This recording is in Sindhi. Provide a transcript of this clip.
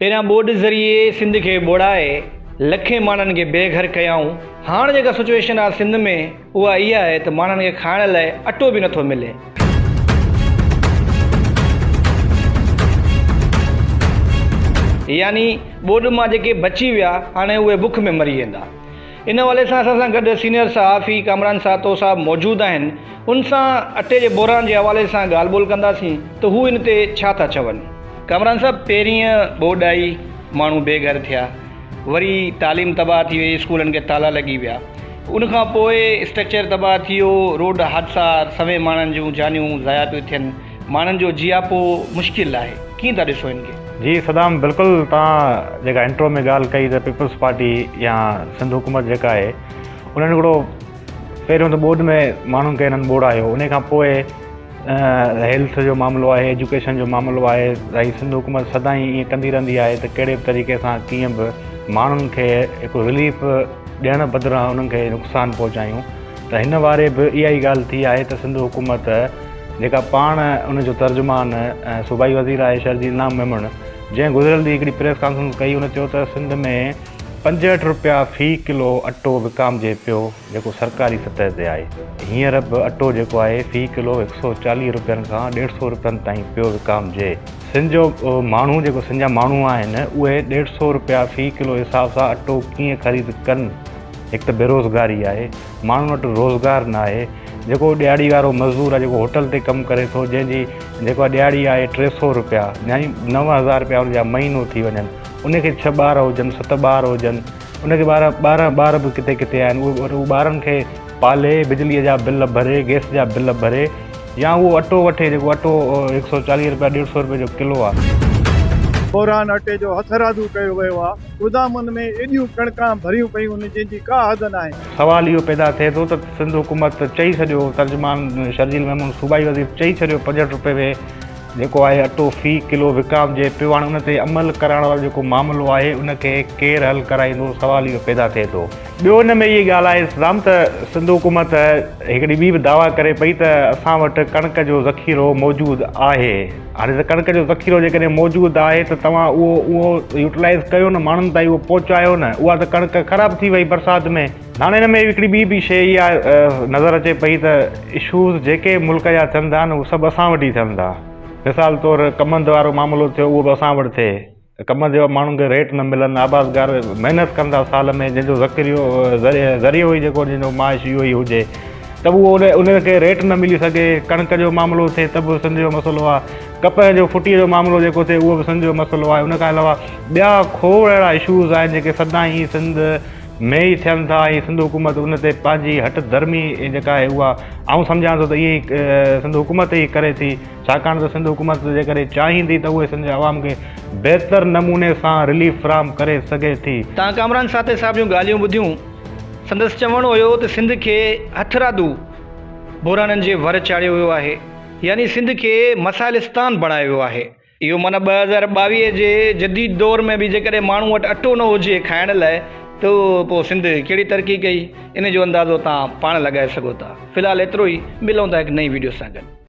پهريان ٻوڏ ذريعي سنڌ کي ٻوڙائي لکين ماڻهن کي بي گهر ڪيائون. هاڻ جيڪا سچوئيشن آهي سنڌ ۾ اها اها آهي ته ماڻهن کي کائڻ لاء اٽو به نٿو ملي. يعني ٻوڏ مان جيڪي بچي ويا هاڻي اهي بک ۾ مري ويندا. ان حوالي سان اسان سان گڏ سينيئر صحافي ڪامران سهتو صاحب موجود آهن ان سان اٽي جي بحران جي حوالي سان ڳالهه ٻولهه ڪنداسين ته هو ان تي ڇا ٿا چون. ڪامران صاحب پهرين ٻوڏ آئي ماڻهو بي گهر ٿيا وري تعليم تباهه ٿي وئي اسڪولن کي تالا لڳي ويا ان کان پوء اسٽرڪچر تباهه ٿي ويو روڊ حادثا سوين ماڻهن جون جانيون ضايع پيون ٿين ماڻهن جو جياپو مشڪل آهي ڪيئن ٿا ڏسو ان کي؟ جي صدام بلڪل توهان جيڪا انٽرو ۾ ڳالهه ڪئي ته پيپلز پارٽي يا سنڌ حڪومت جيڪا آهي انهن هڪڙو پهريون ته ٻوڏ ۾ ماڻهن کي هنن ٻوڙايو ان کان پوء هيلٿ جو معاملو آهي ايجوڪيشن جو معاملو آهي ۽ سنڌ حڪومت سدائين ائين ڪندي رهندي آهي ته ڪهڙي به طريقي سان ڪيئن به ماڻهن کي هڪ رليف ڏيڻ بدران انهن کي نقصان پهچايون ته هن واري به اها ئي ڳالهه ٿي آهي ته سنڌ حڪومت جيڪا پاڻ ان جو ترجمان ۽ صوبائي وزير آهي شرجيل انعام ميمڻ جنهن گذريل ڏينهن هڪڙي پريس ڪانفرنس ڪئي ان چيو ته سنڌ ۾ 65 روپيا في ڪلو اٽو وڪامجي پيو جيڪو سرڪاري سطح تي آهي هينئر به اٽو جيڪو آهي في ڪلو 140 روپين کان 150 روپين تائين پيو وڪامجي سنڌ جو ماڻهو جيڪو سنڌ جا ماڻهو آهن اهي 150 روپيا في ڪلو حساب سان اٽو ڪيئن خريد ڪن هڪ ته بيروزگاري آهي ماڻهن وٽ روزگار ناهي، جيڪو ڏهاڙي وارو مزدور آهي جيڪو هوٽل تي ڪم ڪري ٿو جنهن جي جيڪا ڏهاڙي آهي 300 روپيا يعني 9000 روپيا ان جا مهينو ٿي وڃن ان کي ڇهه ٻار هجن ست ٻار هجن ان کي ٻار 12 ٻار به ڪٿي ڪٿي آهن اهي ٻارن کي پالي بجلي جا بل ڀري گئس جا بل ڀري يا اهو اٽو وٺي جيڪو اٽو 140 روپيا 150 روپيا جو ڪلو آهي. بحران اٽي جو هٿرادو ڪيو ويو آهي، گودامن ۾ ايڏيون ڪڻڪان ڀريون پيون آهن جنهن جي ڪا حد ناهي. سوال اهو پيدا ٿئي ٿو ته سنڌ حڪومت چئي ڇڏيو، ترجمان شرجيل محمود صوبائي وزير چئي ڇڏيو 65 روپئي ۾ جيڪو آهي اٽو في ڪلو وڪامجي پيو هاڻي ان تي عمل ڪرائڻ وارو جيڪو معاملو آهي ان کي ڪير حل ڪرائيندو سوال اهو پيدا ٿئي ٿو. ٻيو ان ۾ اهي ڳالهه آهي اسلام ته سنڌ حڪومت هڪڙي ٻي به دعويٰ ڪري پئي ته اسان وٽ ڪڻڪ جو ذخيرو موجود آهي هاڻي ته ڪڻڪ جو ذخيرو جيڪڏهن موجود آهي ته توهان اهو اهو يوٽيلائز ڪيو نه ماڻهن تائين اهو پهچايو نه اها ته ڪڻڪ خراب ٿي وئي برسات ۾. هاڻي ان ۾ هڪڙي ٻي به شيء اها نظر اچي پئي ته اشوز جيڪي ملڪ جا ٿين ٿا نه اهي سڀ اسان وٽ ئي ٿين ٿا مثال طور ڪمند وارو معاملو ٿيو اهو به اسان وٽ ٿئي ڪمند جا ماڻهن کي ريٽ نه ملن آبادگار محنت ڪن ٿا سال ۾ جنهن جو ذخيرو ذريعو ئي جيڪو جنهن جو معاش اهو ئي هجي ته به اهو ان کي ريٽ نه ملي سگهي ڪڻڪ جو معاملو ٿئي ته به سنڌ جو مسئلو آهي ڪپهه جو ڦٽي جو معاملو جيڪو ٿئي اهو به سنڌ جو مسئلو آهي ان کان علاوه ٻيا کوڙ اهڙا اشوز آهن جيڪي سدائين سنڌ ۾ ئي ٿين ٿا ۽ سنڌ حڪومت ان تي پنهنجي هٽ ڌرمي جيڪا آهي اها آئون سمجهان ٿو ته ائين ئي سنڌ حڪومت ئي ڪري ٿي ڇاڪاڻ ته سنڌ حڪومت جيڪڏهن چاهيندي ته اهي سنڌ جي عوام کي بهتر نموني سان رليف فراهم ڪري سگهي ٿي. تان ڪامران ساٿي صاحب جون ڳالهيون ٻڌيون، سندس چوڻ هيو ته سنڌ کي هٿرادو بحرانن جي ور چاڙهيو ويو آهي، يعني سنڌ کي مسائلستان بڻايو ويو آهي. اهو معنيٰ 2022 جي جديد دور ۾ به جيڪڏهن ماڻهو وٽ اٽو نه هجي کائڻ لاء ته پوء سنڌ ڪهڙي ترقي ڪئي، ان جو اندازو توهان پاڻ لڳائي سگهو ٿا. في الحال ايترو ئي، ملون ٿا هڪ نئين وڊيو سان گڏ.